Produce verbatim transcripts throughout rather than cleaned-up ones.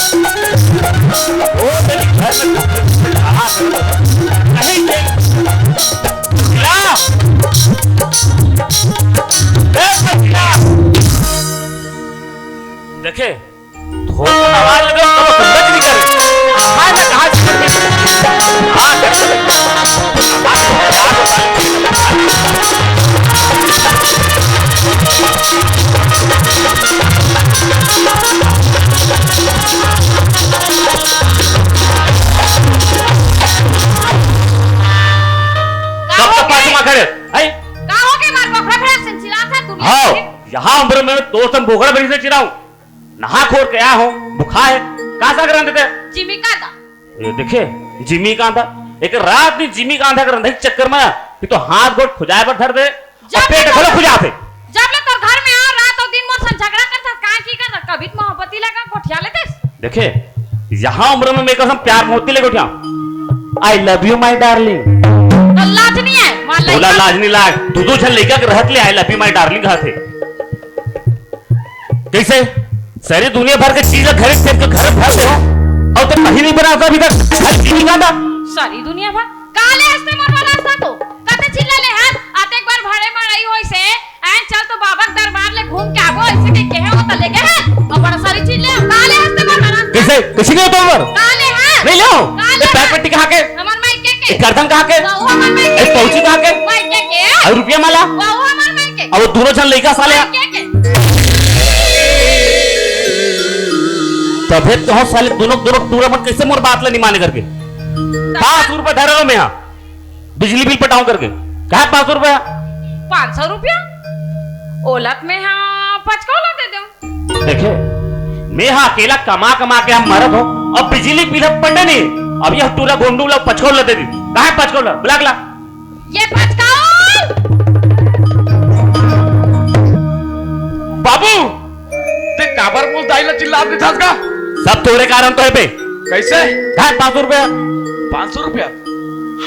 ओ, तेरी घर में कहाँ है? कहीं के। चिल्ला। ए, चिल्ला। देखे, थोड़ा आवाज लगे तो समझ नहीं करे। हाँ, मैं कहाँ से समझ? हाँ, सबके पास में खड़े। आई। का हो गए मार बखरा भैंस से चिल्लात है दुनिया हाँ, के? यहाँ उम्र में दोस्त हम बोकरा भैंस से चिल्लाऊं। नहा खोर के आया हो, भुखा है, का साग रांधे थे? जिमी कांदा। ये देखे, जिमी कांदा। एक रात नहीं जिमी कांदा के रंधई के चक्कर में, कि तो हाथ गोड़ खुजाए पर धर दे, जब और पेट ले खलो खुजाते। जब ले तोर घर में आ रात और दिन मोर संग झगड़ा करता, कहाँ की करता, कभी तो मोहब्बती लगा गोठिया लेते। देखे, यहाँ उम्र में मैं कसम प्यार मोहब्बती ले गोठिया। I love you my darling। तो लाज नहीं है, मान लो बोला इतना लाज नहीं लाग, दू दू झन लइका के रहत ले I love you my darling कहत हे। कैसे? सारी दुनिया भर के चीज घरे फेंक के घर भर दे हो और तो कहीं नहीं बना अभी तक। हर चीज नहीं बना। सारी दुनिया भर काले हंसते मोर वाला हंसता तो कते चिल्ला ले हस आते एक बार भाड़े मड़ई होई से। ऐ चल तो बाबा के दरबार ले घूम के आबो ऐसे के कहे हो त ले गए हस और बड़ा सारी चीज ले काले हंसते मोर वाला हंसता कैसे? कैसे नहीं होता ऊपर? काले हस नहीं लो। काले ये पैर हस पट्टी कहाँ के? हमार माई के के एक गर्दन कहाँ के? वो हमार माई के एक पहुंची कहाँ के? माई के के और रुपया माला? वो हमार माई के अब वो दोनों जन लइका साले। माई के के तबे तो साले दोनों दोनों टूरा मन कैसे मोर बात ला नहीं माने करके। पाँच सौ रुपया धरे रहो मैं यहाँ बिजली बिल पटाऊं करके। कहा पाँच सौ रुपया? पाँच सौ रुपया? ओलत में हाँ पचकौला दे दो। देखे, मैं हा अकेला कमा कमा के हम मरत हो, अब बिजली बिल पटे नहीं। अब यह टूरा गोंडू ला पचकौला दे दी। कहा पचकौला? बुला के ला। ये पचकौल। बाबू, ते काबर मोर दाई ला चिल्लात दिखत का? सब तोरे कारण तो है बे। कैसे? कहा पाँच सौ रुपया? पाँच सौ रुपया?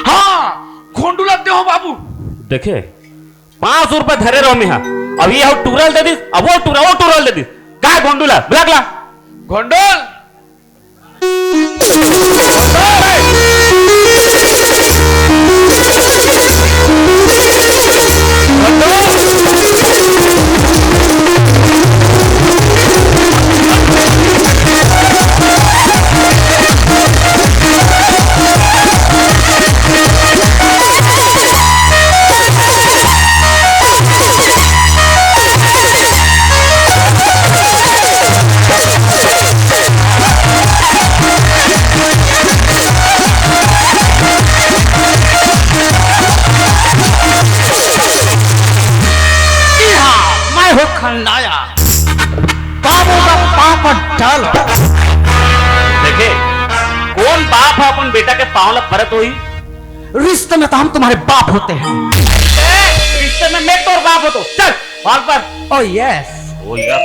हाँ, गोंडू ला दे हो बाबू। देखे, पाँच सौ रुपया धरे रहो मिहा। अब ये हो टूरल दे दिस, अब वो टूरा, वो टूरल दे दिस। का है गोंडूला? बुला के ला। गोंडूल। मैं हूँ खलनायक। बाबू का पाँव पर डाल। देखे, कौन बाप है अपन बेटा के पाँव ला परत होही? रिश्ते में तो हम तुम्हारे बाप होते हैं। ए, रिश्ते में मैं तोर बाप होतो। चल, भाग पर। Oh yes। ओ यार।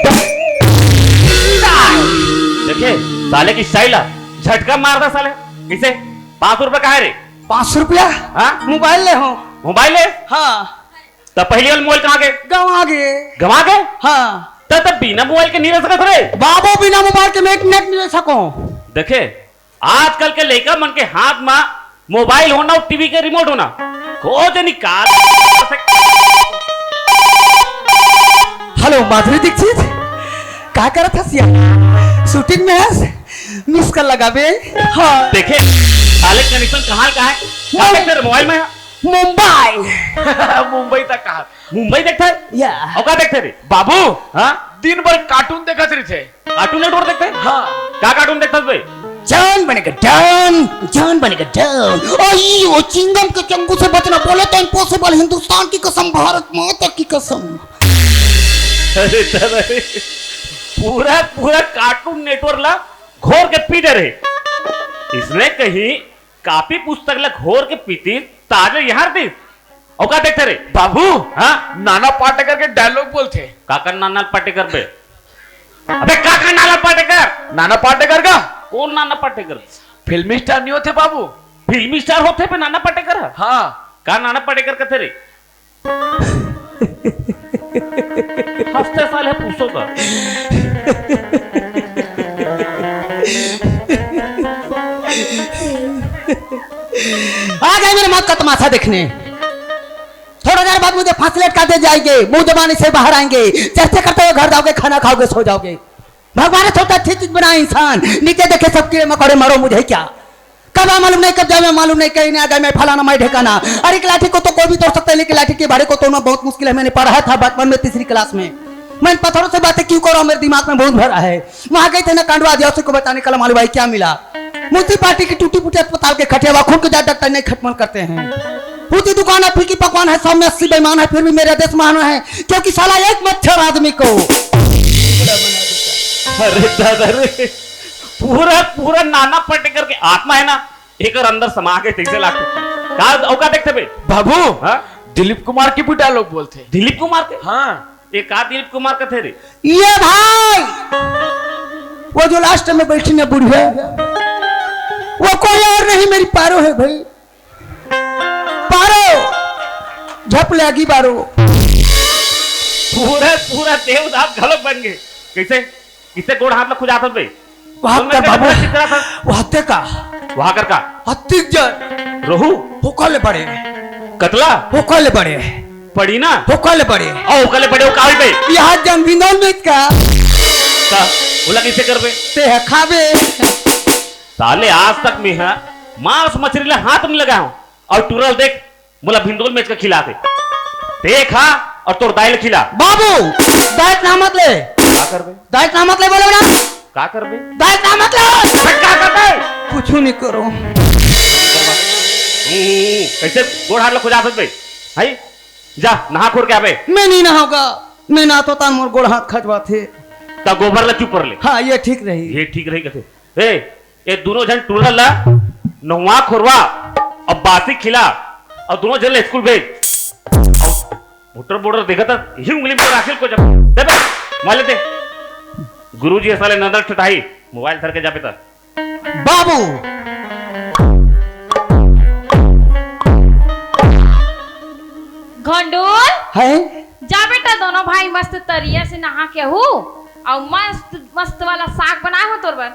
देखे, साले की स्टाइल है। झटका मार दा साले। इसे पाँच सौ रुपया कहाँ है रे? पाँच सौ रुपया? हाँ? मोबाइल ले हो। मोबाइल ले? हाँ। त पहिली वाला मोबाइल कहाँ गे? गंवा गे। गंवा गे? हाँ। त, त बिना मोबाइल के नहीं रह सकत रे। बाबू बिना मोबाइल के मैं एक मिनट नहीं रह सकूं। देखे, आजकल के लइका मन के हाथ म मोबाइल होना अउ टीवी के रिमोट होना। खोज निकाल। हेलो माधुरी दीक्षित, का करत हस यार? शूटिंग में हस? मिस कॉल लगाबे। हाँ। देखे, साले कनेक्शन कहाँ का है? का मोबाइल में। मुंबई। मुंबई तक कहा? मुंबई देखता है? या। और का देखते रे? बाबू, हाँ? दिन भर कार्टून देखत रहिथे। कार्टून नेटवर्क देखते हैं? हाँ। का कार्टून देखता है भाई? जॉन बनेगा डॉन, जॉन बनेगा डॉन। आई, वो चिंगम के चंगू से बचना, बोले तो इम्पॉसिबल, हिंदुस्तान की कसम, भारत माता की कसम। अरे दादा रे, पूरा, पूरा कार्टून नेटवर्क ला घोर के पी डरे। इसने कहीं कापी पुस्तक ला घोर के पीती, ताजे यहाँ दी। अउ का देखथे रे? बाबू, हाँ? नाना पाटेकर के डायलॉग बोलथे। काकर नाना पाटेकर बे? अबे काकर नाना पाटेकर? नाना पाटेकर का? कौन नाना पाटेकर? फिल्मी स्टार नहीं होथे बाबू। फिल्मी स्टार होथे बे नाना पाटेकर? हाँ। का नाना पाटेकर कथे रे? हंसते साले पूछो का। आ गए मेरे मौत का तमाशा देखने। थोड़ा देर बाद मुझे फांसी लटका दे जाएंगे, मुंह जबानी से बाहर आएंगे, चर्चा करते हुए घर जाओगे, खाना खाओगे, सो जाओगे। भगवान ने सोचा अच्छी चीज बनाए इंसान, नीचे देखे सब कीड़े मकोड़े, मरो मुझे क्या। कब आ मालूम नहीं, कब जावे मालूम नहीं, कहीं नहीं आ गए मैं फलाना मैं ढेकाना। अरे एक लाठी को तो कोई भी तोड़ सकता है, लेकिन लाठी के भारे को तोड़ना बहुत मुश्किल है। मैंने पढ़ा था बचपन में तीसरी क्लास में। मैं इन पत्थरों से बातें क्यों कर रहा हूँ, मेरे दिमाग में बहुत भरा है। वहां गए थे ना कांडवा आदिवासी को बचाने, कल मालूम भाई क्या मिला? मुंशी पार्टी की टूटी फूटी अस्पताल के खटिया, वहां खून के जात डॉक्टर नहीं खत्म करते हैं। फूटी दुकान है, फीकी पकवान है, सब में अस्सी बेईमान है, फिर भी मेरा देश महान है, क्योंकि साला एक मच्छर आदमी को। अरे दादा रे, पूरा पूरा नाना पाटेकर के आत्मा है ना, एकर अंदर समा के तैसे लागथे। का अउ का देखथे बे? बाबू, हाँ? दिलीप कुमार के भी डायलॉग बोलथे। दिलीप कुमार के? हाँ। ये का दिलीप कुमार कथे रे? ये भाई, वो जो लास्ट में बैठी ना बुढ़िया, वो कोई और नहीं, मेरी पारो है भाई। पारो, झप लागी बारो। पूरा पूरा देवदास घलो बन गए। कैसे? किससे गोड़ हाथ ला खुजात हस बे? वहां तुम कर मेरे बाबू, को चित्रा था। वहां ते का? वहां कर का? हत्ती जर। रोहू? होका ले बड़े। कतला? होका ले बड़े। पड़ी ना? होका ले बड़े। ओ, होका ले बड़े, वो का होई बे? यहाँ जन भी नॉन वेज का। का? ओला कैसे करबे? ते ह खाबे। साले आज तक में हा मांस मछली ला हाथ नहीं लगाया हूँ। और टूरल देख, मोला भिंडोल में इसका खिला दे। ते खा और तोर दाई ल खिला। बाबू, दाई के नाम मत ले। का करबे? दाई के नाम मत ले, बोले ना। का करबे? दाई के नाम मत ले। अबे का करबे? कुछ नहीं करो। हम्म, हम्म, कैसे गोड़ हाथ ल खुजा सकबे? हाय, जा नहा खोर के आबे। मैं नहीं नहाऊंगा, मैं नहातो त मोर गोड़ हाथ खजवाथे। त गोबर ला चुपर ले। हाँ, ये ठीक रही। ये ठीक रही कथे। ए, ये दोनों झन टूरा ला नहवा खोरवा, अब बासी खिला, और दोनों झन ला स्कूल भेज। मोटर बोर्डर देखा था, यही उंगली में राखिल को जब दे बे, मोबाइल दे। गुरुजी ये साले नजर ठठाई, मोबाइल धर के जा बेटा। बाबू। घोंडूल। है? जा बेटा, दोनों भाई मस्त तरिया से नहा के आहू, और मस्त मस्त वाला साग बनाए हो तोर बर।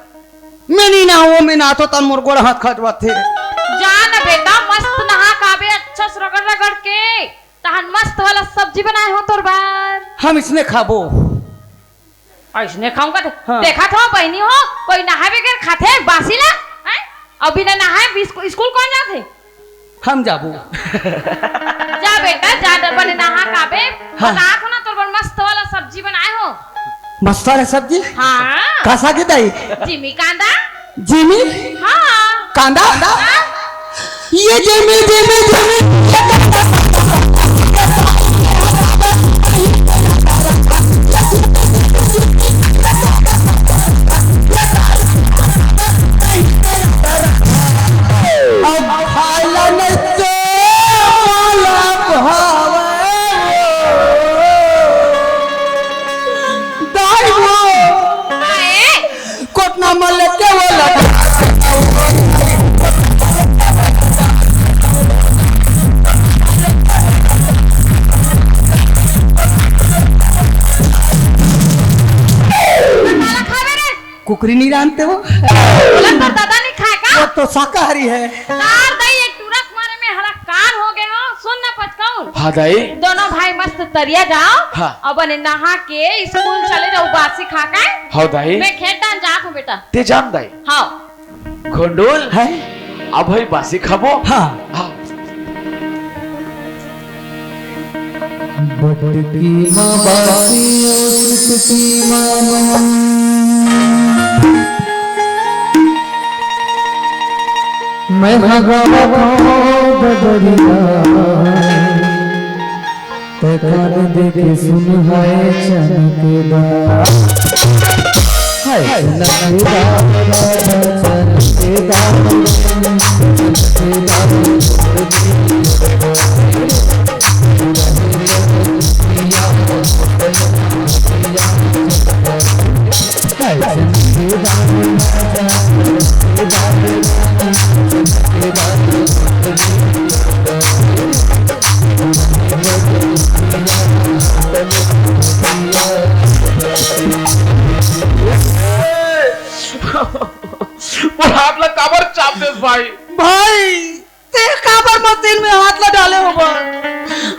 मैं नहीं नहाओं, मैं नहातो त मोर गोड़ हाथ खजवाथे। जा ना बेटा, मस्त नहा के आबे, अच्छा से रगड़ रगड़ के, तहन मस्त वाला सब्जी बनाए हो तोर बर। हम इसने खाबो। अइसने खाऊंगा ते। हाँ। देखा था बहनी हो, कोई नहाए बगैर खाथे बासी ला, हैं? अउ बिना नहाए भी स्कू-, स्कूल कौन जाथे? हम जाबो। जा बेटा, जा ड-, बने नहा के आबे। हाँ। बतात हो ना, तोर बर मस्त वाला सब्जी बनाए हो। मस्त वाला सब्जी? हाँ। का साग हे दाई? जिमी कांदा। जिमी? हाँ। कांदा? हाँ। ये जिमी, जिमी, जिमी। अब खाला नहीं तो वाला भावे। दाई वो। आए। कोटना मल के वो लगा। कुकरी नहीं जानते हो? बोला, तोर दादा नहीं खाए का? वो तो शाकाहारी है। तार दई एक टूरा के मारे में हलाकान हो गए हो। सुन ना पचकाउन। हाँ दाई। दोनों भाई मस्त तरिया जाओ। हाँ। अब ने नहा के स्कूल चले जाओ बासी खा के। हाँ दाई। मैं खेत डान जात हूँ बेटा। ते जान दाई। हाँ। घोंडोल। है? अब भाई बासी खाबो। हाँ। हाँ। बटकी माँ बासी ओ सुटकी माँ। मैं हगावत हूँ बदरिया। ते कान दे के सुन हाय चनकदार। हाय चनकदार, चनकदार, चनकदार। मोर हाथ ला काबर चाप देस भाई? भाई, ते काबर मशीन में हाथ ला डाले हो बा?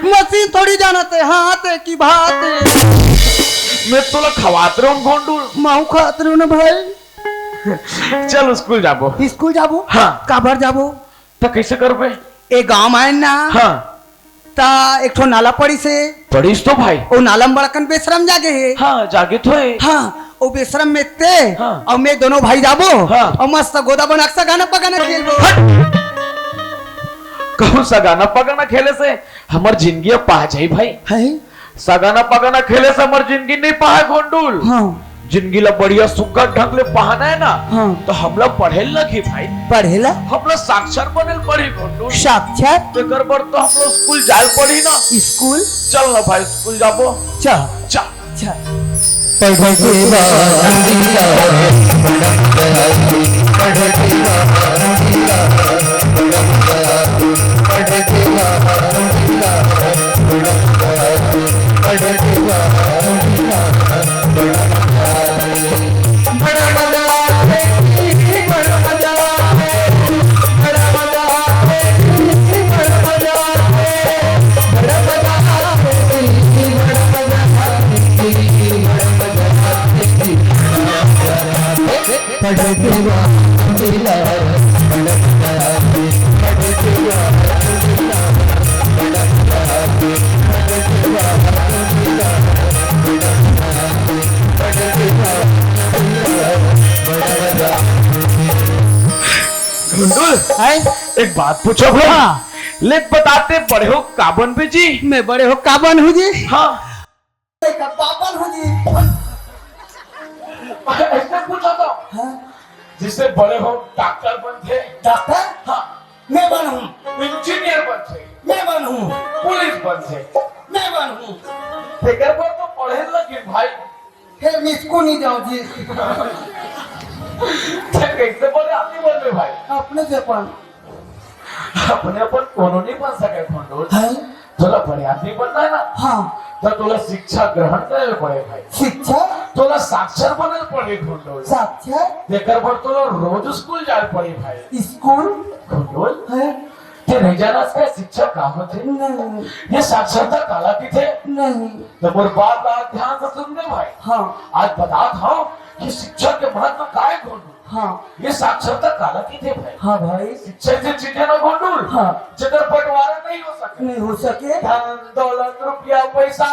मशीन थोड़ी जानत हे, हाथ हे कि भात हे। मैं तोला खवात रहूं गोंडूल। महूं खात रहूं ना भाई। चल स्कूल जाबो। स्कूल जाबो? हाँ। काबर जाबो? त कइसे करबे? ए गांव में आए ना। हाँ। त एक ठो नाला पड़ीस हे। पड़ीस तो भाई। ओ नाला में बड़कन बेसरम जागे हे। हाँ, जागे तो हे। हाँ, ओ बेसरम में ते हाँ। अउ मैं दोनों भाई जाबो। हाँ। अउ मस्त गोदा बना के सगाना पगाना खेलबो। हट! कहूं सगाना पगाना खेले से हमर जिंदगी अब पहा जाही भाई। हैं? सगाना पगाना खेले से हमर जिंदगी नइ पहाय गोंडूल। हाँ। जिंदगी ला बढ़िया सुग्घर ढंग ले पहाना हे ना, हाँ। त हमला पढ़े ल लगही भाई। पढ़े ला? हमला साक्षर बने ल पड़ही गोंडूल। साक्षर? तेकर बर तो हमला स्कूल जाय ल पड़ही ना। स्कूल? चल ना भाई, स्कूल जाबो। चल। चल। चल। पढ़े के बाद गोंडूल, हैं? एक बात पूछों भाई। हाँ। ले बता, ते बड़े हो का बनबे जी? मैं बड़े हो का बनहूं जी? हाँ। का बनहूं जी? अइसे पूछों तो। हाँ। जइसे बड़े हो डॉक्टर बनथे। डॉक्टर? हाँ। मैं बनहूं। इंजीनियर बनथे। मैं बनहूं। पुलिस बनथे। मैं बनहूं। तेकर बर तो पढ़े ल लगही भाई। फेर मैं स्कूल नइ जांव जी। ते कइसे बड़े आदमी बनबे भाई? अपने से अपन। अपने अपन कोनो नइ बन सकय गोंडूल। हैं? तोला बड़े आदमी बनना हे ना? हाँ। त तोला शिक्षा ग्रहण करे ल पड़ही भाई। शिक्षा? तोला साक्षर बने ल पड़ही गोंडूल। साक्षर? तेकर बर तोला रोज स्कूल जाय ल पड़ही भाई। स्कूल? गोंडूल? हैं? ते नइ जानस का शिक्षा का होथे? नहीं। ये साक्षरता काला कहिथे? नहीं। त मोर बात ला ध्यान से सुन ले भाई। हाँ। आज बतात हंव कि शिक्षा के महत्व का हे गोंडूल। हाँ। ये साक्षरता काला कहिथे भाई? हाँ भाई। शिक्षा अइसे चीज हे ना गोंडूल, हाँ। जेकर बंटवारा नइ हो सकय। नइ हो सकय। धन, दौलत, रुपया, पइसा,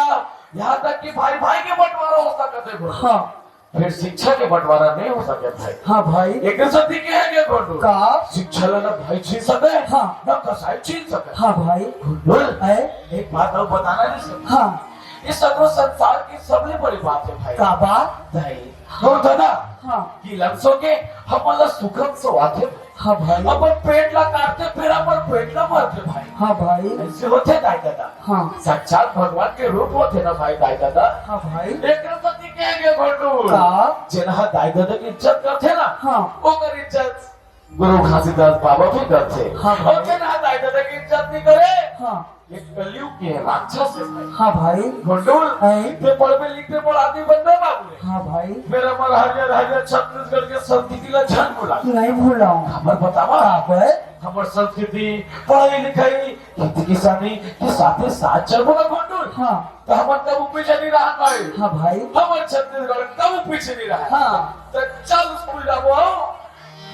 यहां तक कि भाई भाई के बंटवारा हो सकत हे गोंडूल। हाँ। फेर शिक्षा के बंटवारा नइ हो सकय भाई। हाँ भाई। एकर सेती कहे गे गोंडूल। का? शिक्षा ला ना भाई छीन सकय, हाँ। ना कसाई छीन सकय। हाँ भाई। गोंडूल, हैं? एक बात अउ बताना नइ सकय। हाँ। ये सगरो संसार के सबले बड़े बात हे भाई। का बात? भाई। तोर ददा हाँ। कि लंसो के हमन ला सुखम सोवाथे। हाँ भाई। अपन पेट ला काटथे, फेर अपन पेट ला भरथे भाई। हाँ भाई। अइसे होथे दाई ददा। हाँ। साक्षात भगवान के रूप होथे ना भाई दाई ददा। हाँ भाई। एकरे सेती कहे गे गोंडूल। का? जेन ह दाई ददा के इज्जत करथे ना, हाँ। ओकर इज्जत गुरु घासीदास बाबा भी करथे। हाँ भाई। अउ जेन ह दाई ददा के इज्जत नइ करे, हाँ। ये कलयुग के राक्षस हे भाई। हाँ भाई। गोंडूल, हैं? ते पढ़बे लिखबे बड़ आदमी बनबे बाबू रे। हाँ भाई। फेर हमर हरियर हरियर छत्तीसगढ़ के संस्कृति ला झन भुला। नइ भुलांव। हमर बतावा। काबर? हमर संस्कृति, पढ़ाई लिखाई, खेती किसानी के साथे साथ चलबो ना गोंडूल। हाँ। त हमर कभू पीछे नइ रहय भाई। हाँ भाई। हमर छत्तीसगढ़ कभू पीछे नइ रहय। हाँ। त चल स्कूल जाबो।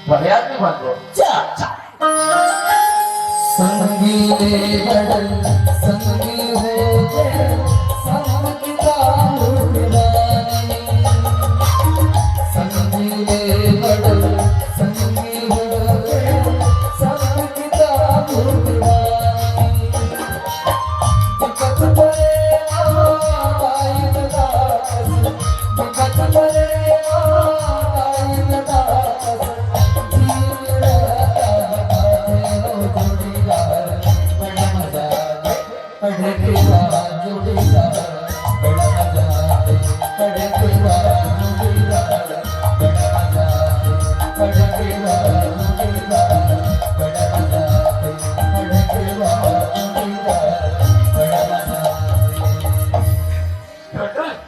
बढ़िया नहीं बात हो। जा, जा। संगी रे बदन, संगी रे बदन, संग की ताबूत रानी। संगी रे बदन, संगी रे बदन, संग की ताबूत रानी।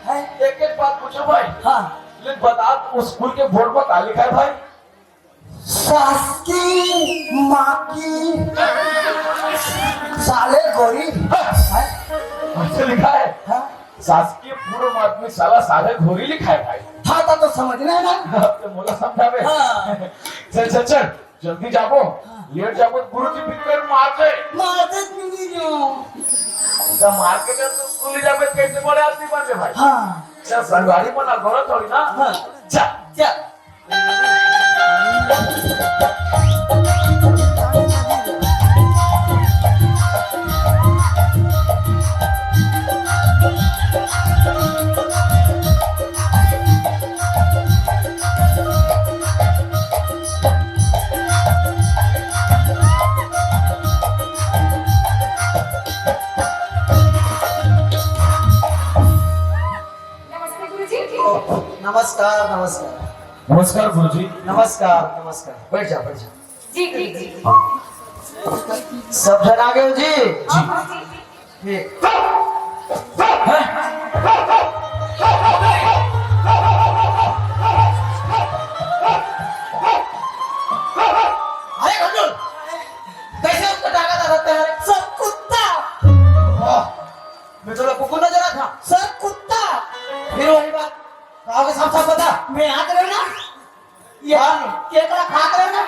हैं? एक एक बात पूछो भाई। हाँ। ले बता, उस स्कूल के बोर्ड पर का लिखा है भाई? माँ की साले घोरी। हाँ? ऐसे लिखा है? हाँ? शासकीय पूर्व माध्यमिक शाला साले घोरी लिखा है भाई। हाँ, तो, तो समझना है ना? तो मोला समझावे। हाँ। चल, चल, चल, जल्दी जाबो। हाँ। लेट जाबो, गुरुजी बिकर मार दे। मार दे, नहीं जाओ। तो मार के तो स्कूल ही जाबे, कैसे बड़े आदमी बन गए भाई? हाँ। चल, संगवारी बना, गलत थोड़ी ना। हाँ। जा। जा। नमस्ते गुरुजी। नमस्कार, नमस्कार। नमस्कार गुरुजी। नमस्कार, नमस्कार। बैठ जा, बैठ जा। जी, जी, जी। सब झन आ गए हो जी? जी। ठीक। अरे घंटू, कैसे उसको डाका डालते हैं? सब कुत्ता। वाह, मैं तो कुकुर नजर आता। सर कुत्ता। फिर वही बात, कहोगे साफ साफ बता। मैं याद रहे ना, ये हाँ। केकड़ा खात रहे ना,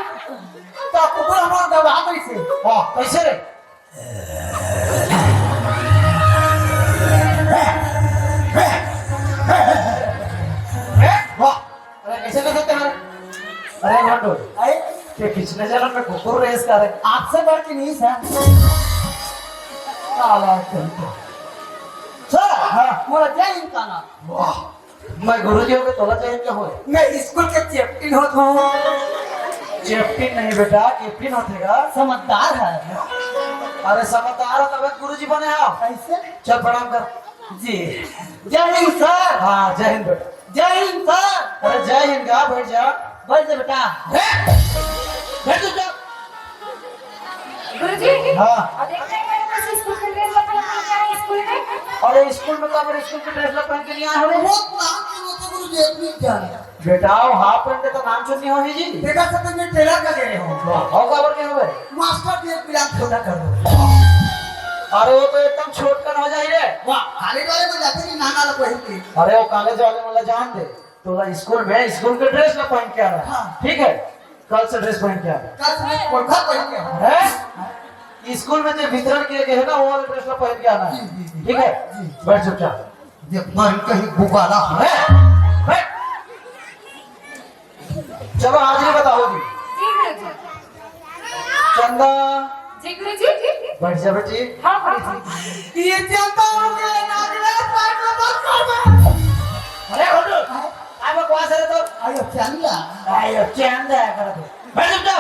तो कुकुर हमारा दबा कैसे? हाँ, कैसे रे? वाह, अरे कैसे कर सकते हैं? अरे घंटू, आए? ये पिछले जन्म में कुकुर रेस का रहे। आपसे बढ़ के नहीं सर। काला घंटू। सर, हाँ। मोला जय हिंद का नाम। वाह, मैं गुरुजी हो के तोला चाहिए क्या होए? मैं स्कूल के कैप्टन होत हूँ। कैप्टन नहीं बेटा, कैप्टन होते का। समझदार है। अरे समझदार हो तब गुरुजी बने हो। कैसे? चल प्रणाम कर। जी। जय हिंद सर। हाँ, जय हिंद बेटा। जय हिंद सर। अरे जय हिंद का, बैठ जा। बैठ जा बेटा। अरे, बैठ जा। गुरुजी, हाँ। और देखते हैं मेरे पास स्कूल के ड्रेस लगा है स्कूल में। अरे स्कूल में तो अगर स्कूल के ड्रेस लगा पहन के नहीं आए हो रे। वो काम नहीं होता गुरुजी, अपनी जान। बेटा, वो हाफ पैंट के तो नाम सुननी होगी जी। बेटा, सब मैं टेलर का दे रहे हो। हाँ, और का बोल के हो गए? मास्टर भी एक मिला छोटा कर दो। अरे वो तो एकदम छोट कन हो जाए रे। वाह, खाली वाले में जाते कि नाना लोग वही के। अरे वो कॉलेज वाले वाला जान दे। तो स्कूल में स्कूल के ड्रेस ला पहन के आना। हाँ। ठीक है, कल से ड्रेस पहन के आना। कल से मैं पोलखा पहन के आऊँ। हैं? स्कूल में जो वितरण किए गए हैं ना, वो वाले ड्रेस ला पहन के आना है। जी, जी, जी। ठीक है? जी। बैठ चुपचाप। ये मन कहीं बुकाला है। हैं? बैठ। चलो, हाजिरी बताओ जी। जी, गुरुजी। चंदा। जी, गुरुजी। बैठ जा बेटी। हाँ, हाँ, हाँ। ये चंदा हो गया, नागराज भाई को बंद कर दो। अरे, हटो। आप बकवास है तो। आयो, चंदा। आयो, चंदा है कर दो। बैठ जा।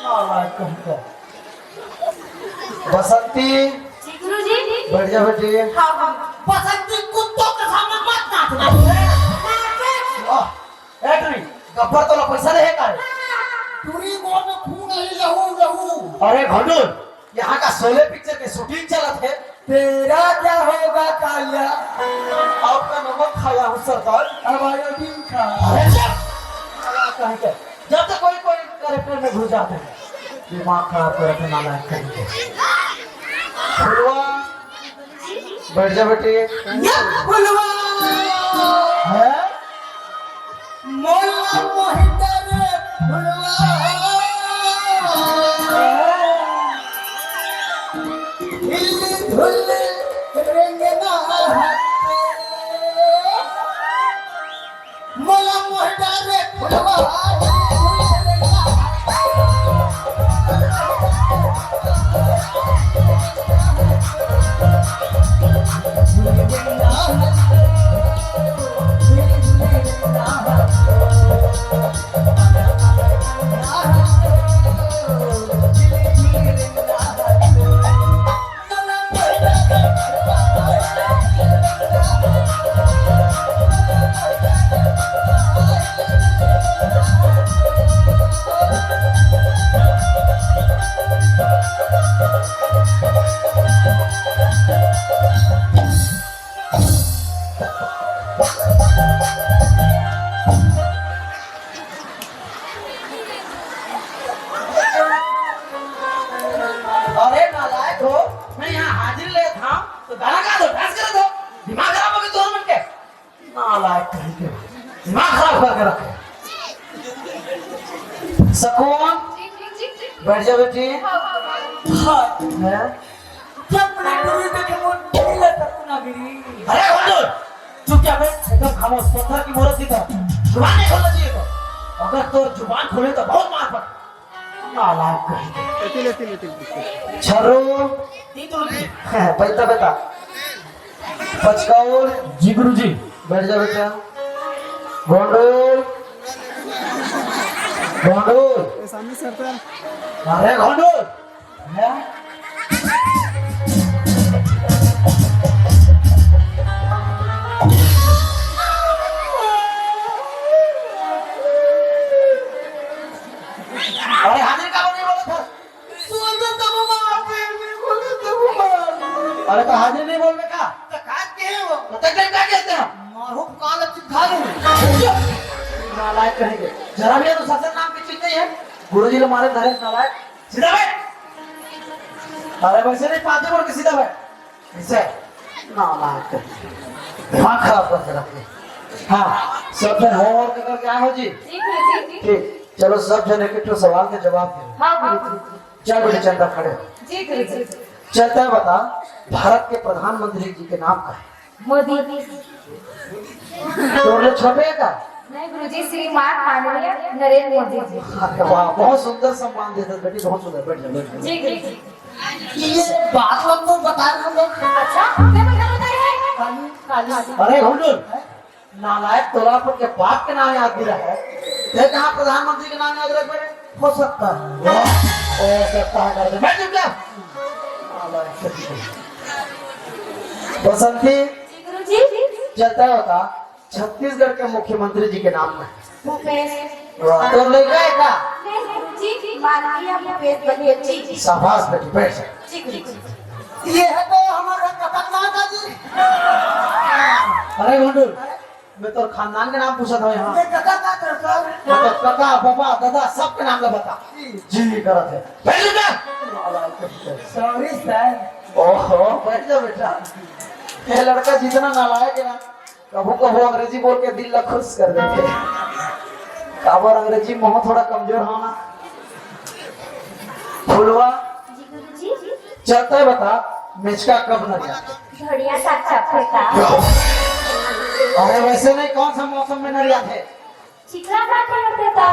आवाज कम कर। बसंती। जी, गुरुजी। बैठ जा बेटी। हाँ, हाँ। बसंती कुत्तों के सामने मत नाचना। वाह। ए टुरी, गब्बर तोला पैसा नहीं है का रे? टुरी गोड़ में खून है, लहू, लहू। अरे घंडूर, यहाँ का शोले पिक्चर के शूटिंग चलत है। तेरा क्या होगा कालिया? आपका नमक खाया हूँ सरदार। अब आयोडीन खा। अरे चुप! साला कहीं के। जब तक कोई, कोई कैरेक्टर में घुस जाते हैं, दिमाग खराब करते नालायक कहीं के। फुलवा, बैठ जा बेटी। या फुलवा। हैं? मोला मोहित रे फुलवा। हिल धुल रेंगना हाथे। मोला मोहित रे फुलवा। अरे नालायक हो, मैं यहाँ हाजिरी लेत हँव तो गाना गा दो, डांस कर दो। दिमाग खराब हो गया तुम मन के। नालायक कहीं के, दिमाग खराब करके रखे। सकून, बैठ जा बेटी। हाँ। हैं? चुप ना, गुरु जी के मुंह ढीला सकून अभी। अरे घोंडू, चुप जा बे, एकदम खामोश, पत्थर की मूरत की तरह। जुबान नहीं खोलना चाहिए तो। अगर तो जुबान खोले तो बहुत मार पड़े। नालायक कहीं के। लेती, लेती, लेती, लेती। छर्रो। बैठा, बैठा। पचकाउल। जी गुरुजी। बैठ जा बेटा। घोंडुल। घोंडुल। ए, सामने सरदार। अरे घोंडुल। हैं? अरे हाजिरी का नहीं बोला था? बोल दे तब मार दे, बोल दे तब मार दे। अरे तो हाजिरी नहीं बोलबे का? तो का के हो? तो तक का कहते हैं? मारो काल चिखा लूं। नालायक कहीं के। जरा भी अनुशासन नाम की चीज नहीं है। गुरुजी ने मारे धरे नालायक। सीधा बैठ। अरे वैसे नहीं, पाँच बोल के सीधा बैठ। ऐसे। नालायक कहीं के। दिमाग खराब करके रख दे। हाँ, सब जन होमवर्क करके आए हो जी? जी, जी, जी। ठीक, चलो सब जन एक एक ठो सवाल के जवाब दो। हाँ, हाँ, हाँ। चल बेटे चंदा, खड़े हो। जी, जी, जी। चंदा, बता, भारत के प्रधानमंत्री जी के नाम का है? मोदी। तोर ले छोटे है का? नहीं गुरुजी, श्रीमान माननीय नरेंद्र मोदी जी। अरे वाह, बहुत सुंदर सम्मान देते हैं बेटी, बहुत सुंदर। बैठ जा, बैठ जा। जी, जी, जी। ये बात हम तो बता रहे हैं। अच्छा, क्या बता रहे हैं? काली, काली। अरे घोंडुल, नालायक, तोला अपन के बाप के नाम याद नहीं रहा है, ते कहाँ प्रधानमंत्री के नाम याद रख रहे? हो सकता है। वाह, हो सकता है करके। बैठ चुप जा। नालायक। बसंती, जी, गुरुजी। चलता होता छत्तीसगढ़ के मुख्यमंत्री जी के नाम में। भूपेश। वाह, तो लड़का है का? नहीं, गुरुजी, माननीय भूपेश बघेल जी। शाबाश बेटी, बैठ जा। जी, गुरुजी। ये है तो हमारा खतरनाक है जी। अरे घोंडुल, मैं तोर खानदान के नाम पूछत हवं यहाँ। ये कका का तो सर। मतलब कका, बाबा, दादा, सबके नाम ला बता। जी। जी करत है। बैठ जा। Sorry sir. ओहो, बैठ जा बेटा। ये लड़का जितना नालायक है ना, कभू कभू अंग्रेजी बोल के दिल ला खुश कर देथे। काबर अंग्रेजी में थोड़ा कमजोर हवं ना। फुलवा, जी गुरुजी। चलता है बता, मेचका कब नरियाथे? घड़िया सात चाप होता। अरे वैसे नहीं, कौन सा मौसम में नरियाथे? चिखला माटी होते तो। ओ,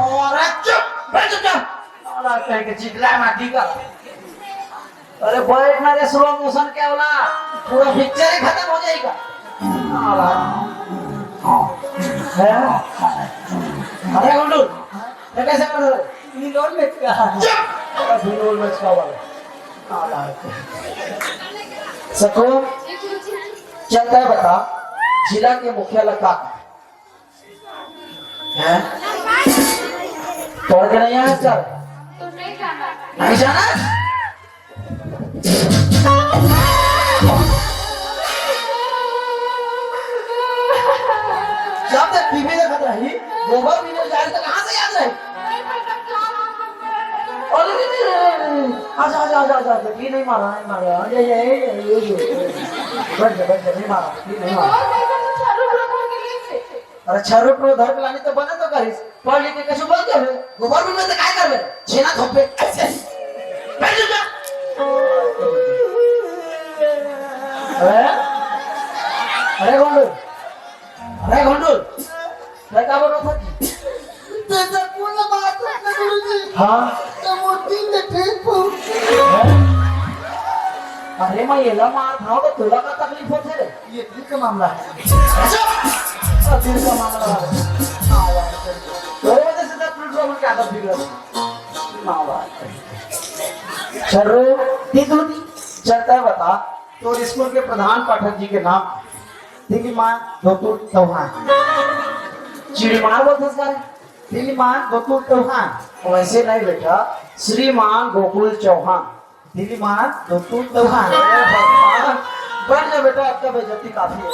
ओ, अरे चुप, बैठ चुप, चुप। साला कहीं के चिखला माटी का। अरे बैठ ना रे, स्लो मोशन क्या होला? पूरा पिक्चर ही खत्म हो जाएगा। साला। हैं? अरे गुंडू, ये कैसे कर रहे हो? भिंडोल मेचका। चुप! अरे भिंडोल मेचका वाला। साला। सकून, चलता है बता, जिला के मुख्यालय का है? हैं? पढ़ के नहीं आया सर? तो नहीं जाना। नहीं जाना? जब तक टीवी देखत रही, गोबर भी नहीं जाए तो कहाँ से याद रहे? अरे, अरे, अरे, अरे, अरे, आजा, आजा, आजा, आजा, ये नहीं मारा, नहीं मारा, ये, ये, ये, ये, ये। बैठ जा, बैठ जा, नहीं मारा, ये नहीं मारा। अरे छर्रो टुरो धर के लानी तो बने तो करिस। पढ़ लिख के कछु बन जाबे। गोबर में तो काय करबे? छेना थोपबे। बैठ जा। अरे? अरे गोंडू। अरे गोंडू। मैं का बोल रहा था? तेजा कौन बात है गुरुजी? हाँ। तो वो तीन ने ठीक पहुंच। अरे मैं येला मार खाओ तो तोला का तकलीफ होथे रे? ये दिल का मामला है। अच्छा, दिल का मामला है। तेरे वजह से तो प्लूटो मन की आदत बिगड़ गई। छर्रो, ठीक हो? चलता है बता, तो स्कूल के प्रधान पाठक जी के नाम दिलीमान गोकुल चौहान। चिड़ीमान बोलते हैं सारे। दिलीमान गोकुल चौहान। वैसे नहीं बेटा, श्रीमान गोकुल चौहान। दिलीमान गोकुल चौहान। अरे भगवान, बैठ जा बेटा, आपका बेइज्जती काफी है।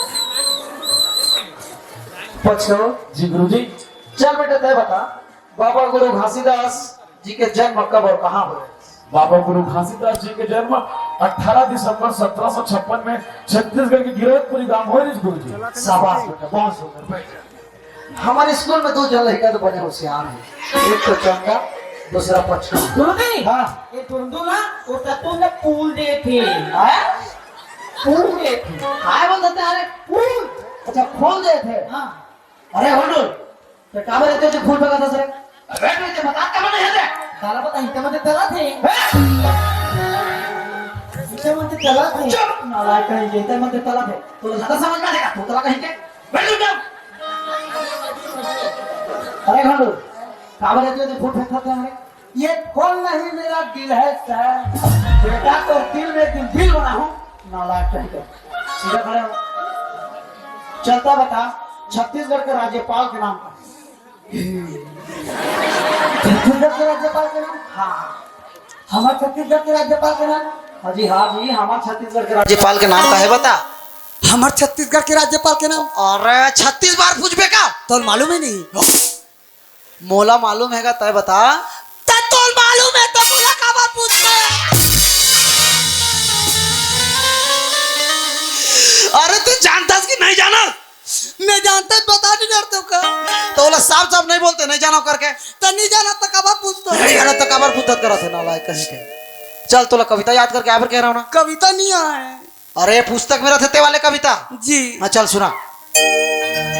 पचकाउल। जी गुरुजी। चल बेटा, तय बता, बाबा गुरु घासीदास जी के जन्म कब और कहाँ हुए? बाबा गुरु घासीदास जी के जन्म अठारह दिसंबर सत्रह सौ छप्पन में छत्तीसगढ़ के गिरौदपुरी गांव होय रिहिस गुरुजी। शाबाश बेटा, बहुत सुंदर, बैठ जा। हमारे स्कूल में दो जन लड़का तो बड़े होशियार हैं, एक तो चंदा, दूसरा पचका। गुरुजी, हाँ। ये दोनों ना, वो तो तुमने फूल दे थे। हाँ? फूल दे थे। काय बोलत हे रे? फूल। अच्छा, फूल दे थे। हाँ। अरे होंडू, तो काबर एते फूल फेंकत हस रे? अबे, तू एते बता, काबर नहीं है रे? काला पता, इनके मध्य तला थे। हैं? इनके मध्य तला थे। चुप! नालायक कहीं के, इनके मध्य तला थे। तो ज्यादा समझ में आएगा, तू तला कहीं के। बैठ जा। अरे घंडू, काबर एते फूल फेंकत हस रे? ये फूल नहीं, मेरा दिल है सर। बेटा, तो दिल में दिल, दिल बनाऊं, नालायक कहीं के। सीधा खड़े हो। चलता बता, छत्तीसगढ़ के राज्यपाल के नाम का। छत्तीसगढ़ के राज्यपाल के नाम? हाँ। हमार छत्तीसगढ़ के राज्यपाल के नाम? हाँ जी, हाँ जी, हमार छत्तीसगढ़ के राज्यपाल के नाम का है, बता। हमार छत्तीसगढ़ के राज्यपाल के नाम? अरे, छत्तीस बार पूछबे का? तो मालूम ही नहीं। मोला मालूम है का, तय बता। त तोल मालूम है तो मोला काबर पूछबे? अरे, तू जानता कि नहीं जाना? मैं जानता तो बता नहीं डरते का? तो बोला, साफ साफ नहीं बोलते, नहीं जानो करके। तो नहीं जाना तो काबर पूछता? नहीं जाना तो काबर पूछत करत है, नालायक कहीं के। चल, तोला कविता याद करके आबर कह रहा हूँ ना। कविता नहीं आए। अरे, पुस्तक में रहते ते वाले कविता। जी। हाँ, चल सुना।